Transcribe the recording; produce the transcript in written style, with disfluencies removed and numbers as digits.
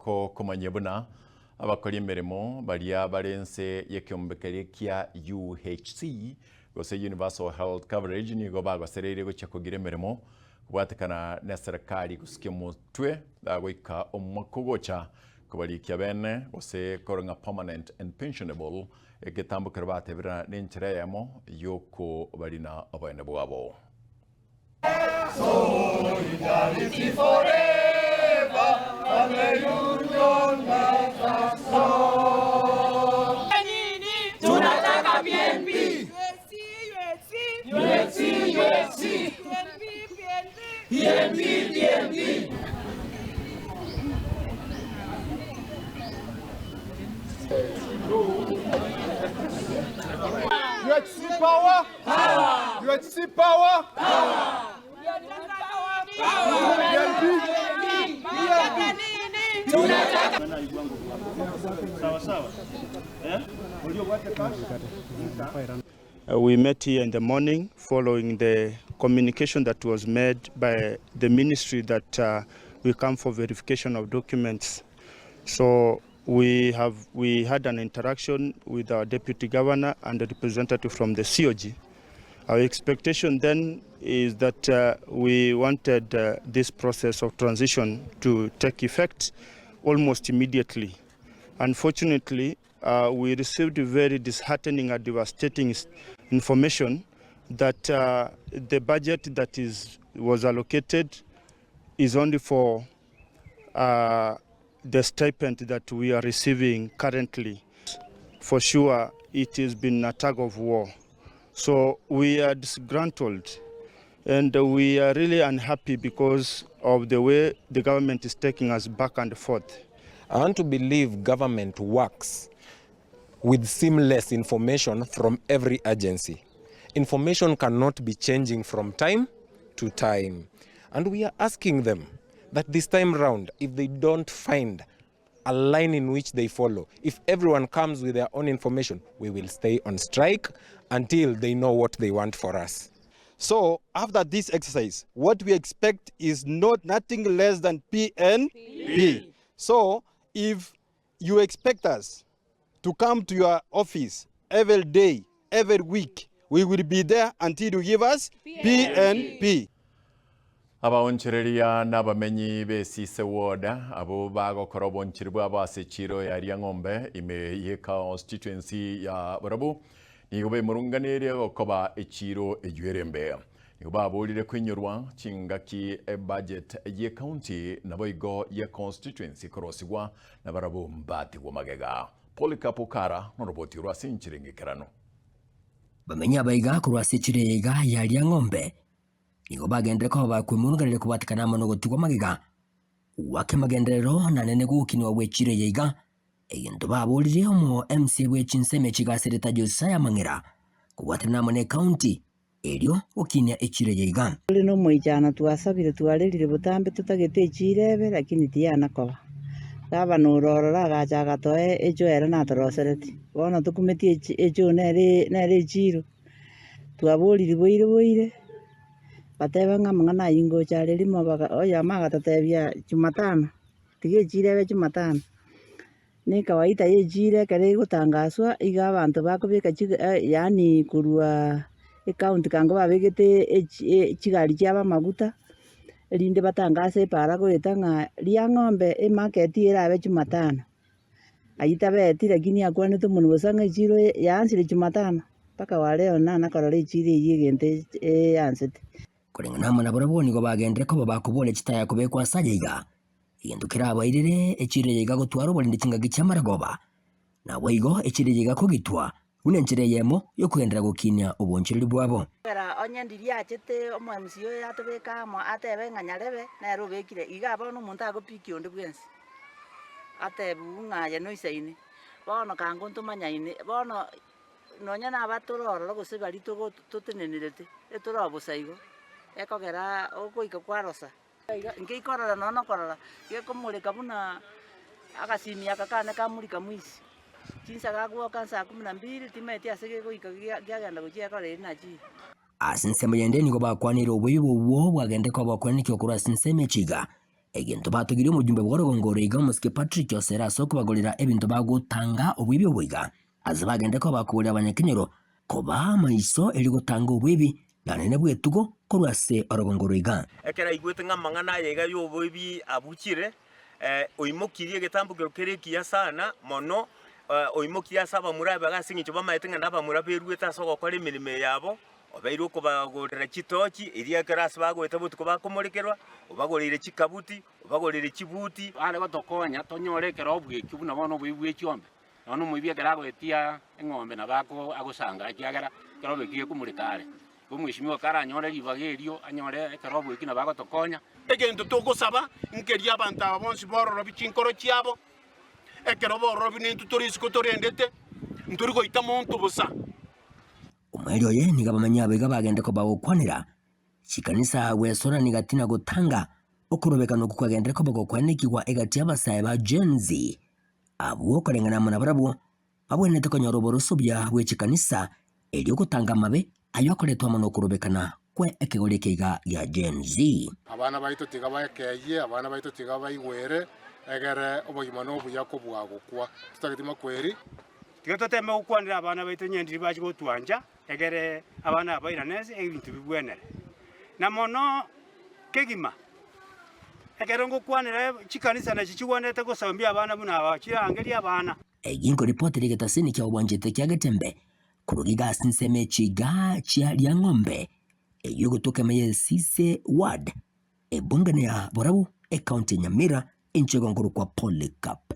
Togokomanyia buna abakori emeremo baria bare ense y'ekeombe keria kia UHC gose Universal Health Coverage nigo bagosereirie gochia kogira emeremo kobwatekana neserekari gosukia omotwe goika omwaka ogocha kobarikia bene gose korwa ng'a permanent and pensionable egetambo keria batebire ng'a nenchera eyemo yokobarina oboene bwabo. Solidarity forever and the union makes us strong. Tunataka PNP. UHC, UHC. PNP, PNP. UHC power! Power! UHC power! Power! We met here in the morning following the communication that was made by the ministry that uh, we come for verification of documents. So we have we had an interaction with our deputy governor and the representative from the COG. Our expectation then is that uh, we wanted uh, this process of transition to take effect almost immediately. Unfortunately, uh, we received very disheartening and devastating information that uh, the budget that is was allocated is only for uh, the stipend that we are receiving currently. For sure, it has been a tug of war. So we are disgruntled and we are really unhappy because of the way the government is taking us back and forth. I want to believe government works with seamless information from every agency. Information cannot be changing from time to time. And we are asking them that this time round, if they don't find a line in which they follow, if everyone comes with their own information, we will stay on strike until they know what they want for us. So after this exercise, what we expect is not nothing less than PNP. So if you expect us to come to your office every day, every week, we will be there until you give us PNP. Abaonchoreria na abamenyi b'Esise Ward abwo bagokora obonchori bwabo ase echiiro ya Riang'ombe ime ye constituency ya Borabu nigo bemurunganeire gokoba echiiro eyio ere embe. Nigo baborire koinyorwa chingaki ebudget ye county naboigo ye constituency ekorosigwa nabarabwo mbatigwe magega. Polycarp Okara noroboti orwo ase enchera engekeranu. Bamenye abaiga korwa ase echiro eye iga ya Riang'ombe nigo bagenderere koba bakwemurunganeria kobwatekana amo nogotigwa magega gwake magenderero na nene gokinigwa gw'echiro eye iga, egento baboririe omo MCA bwe chinsemo echi iga ase erieta Josiah Mang'era kobwaterana amo ne county erio gokinia echiro eye iga. Tore nomoichano twasabire twarerire botambe totagete echiro ebe lakini tiyana koba. Gavana ore ororo agacha agatoa echoo ere natoroseretie. Bono tokumetie echi echoo nere nere echiro. Twaborire boire boire, bateba ng'a amang'ana ayio ngocha are rimo baga oyomo agatotebia jumatano, tiga echiro ebe jumatano. Ne ekawaida ya echiro ekero egotangaswa, iga abanto bakobeka chiga yaani korwa ecounty kango babegete echi chigari chiabo amaguta, erinde batangase epaara goeta ng'a riang'ombe emarket erabe jumatano. Ayio tabeti lakini akwanete omonwe bosa ng'a echiro yaansire jumatano, mpaka wa leo nana korora echiro eyio egento eansete. Koreng'ana amo nabarabwo nigo bagenderere koba bakoboria chitaya kobekwa ase aya iga, egento kerabairere echiro eye iga gotwara oborindi chingaki chi'amaragoba, naboigo echiro eye iga kogitwa buna enchera eyemo y'okogenderera gokinia obonchoreri bwabo. Ekero onye ndiria achete omo-MC oyo atobeke amo atebe ng'a nyarebe nere obekire, iga bono omonto agopikia onde bwensi. Atebiwu ng'a aye noisaine, bono kango ntomanyaine, bono nonya nabatore ororo gose baria togo totenenerete, etore oo bosa igo, ekogera ogoika kwarosa. Iga nkeikorora nonya na okorora, gekomoreka buna agasimi aka kane kamurika mwisi, chinsa gagwoka saa kumi na mbili timaeti ase gegoika gia kiagenda gochia ekora eria nachire. Ase ensemo yende nigo bakwanire oboibi obwo bwagenderete koba okwenekia korwa ase ensemo echiga. Egento batogirie omojumbe bw'orogongo ore iga omosike Patrick Osere ase okobagorera ebinto bagotanga oboibi obo iga, ase bagende koba bakogorera abanyakenyoro kobaa amaiso erio gotanga oboibi na nene bw'etugo korwa ase orogongo oro iga. Ekero aigwete ng'a amang'ana aya iga y'oboibi abuchire, oimokirie egetambokero kere ekiya sana mono, oimokirie ase abamura abe ase eng'encho bamaete ng'a nabamura beruete ase ogokora emeremo eye yabo, Obeire okobagorera chitochi, erio ekero ase bagoeta botuko bakomorekerwa, obagoreire chikabuti, obagoreire chibuti. Bare gotokonya tonyore ekerobu ekio buna bono oboibi bwe chiombe, nonya omoibi ekero agoetia eng'ombe nabo ako agosanga ekiagera ekerobu ekio gekomoreka are. Igo omweshimiwa karanyore ribaga erio anyore ekerobu ekio nabo agotokonya. Egento togosaba nkeria abanto aba bonsi bororobi chinkoro chiabo, ekero bororobi nintwe tore isiko torendete, ntori goita monto bosa. Omoerio oye nigo abamanyi abo iga bagende kobagokwanera chikanisa gwesorania gati na gotanga okorobekana okwo kwagenderere koba gokwanekigwa egati y'abasae ba Gen Z, abwo koreng'ana amo nabarabwo babwenerete konyora oboroso buya bwe chikanisa erio gotanga amabe ayio akoretwa amo nokorobekana kwe ekegori eke iga gia Gen Z. Abana baito tiga baekeyie, abana baito tiga baigwere, egere obogima nobuya kobua gokwa. Totageti makweri. Tiga toteme gokwanera abana baito nyendiri bache gotwancha, egere abana aba bairane ase ebinto bibwenere. Na mono kegima, ekero ngokwanera chikanisa nachi chigwenerete gosombia abana buna aba, chirangerie abana. Egi nkoripoti rigetasini kia obwanchete kia Getembe korwa giga ase ensemo echiga chia Riang'ombe eyio egotoka ime ye Sise ward, ebunge ya Borabu, ecounty ya Nyamira, enchego nkorokwa Polycarp.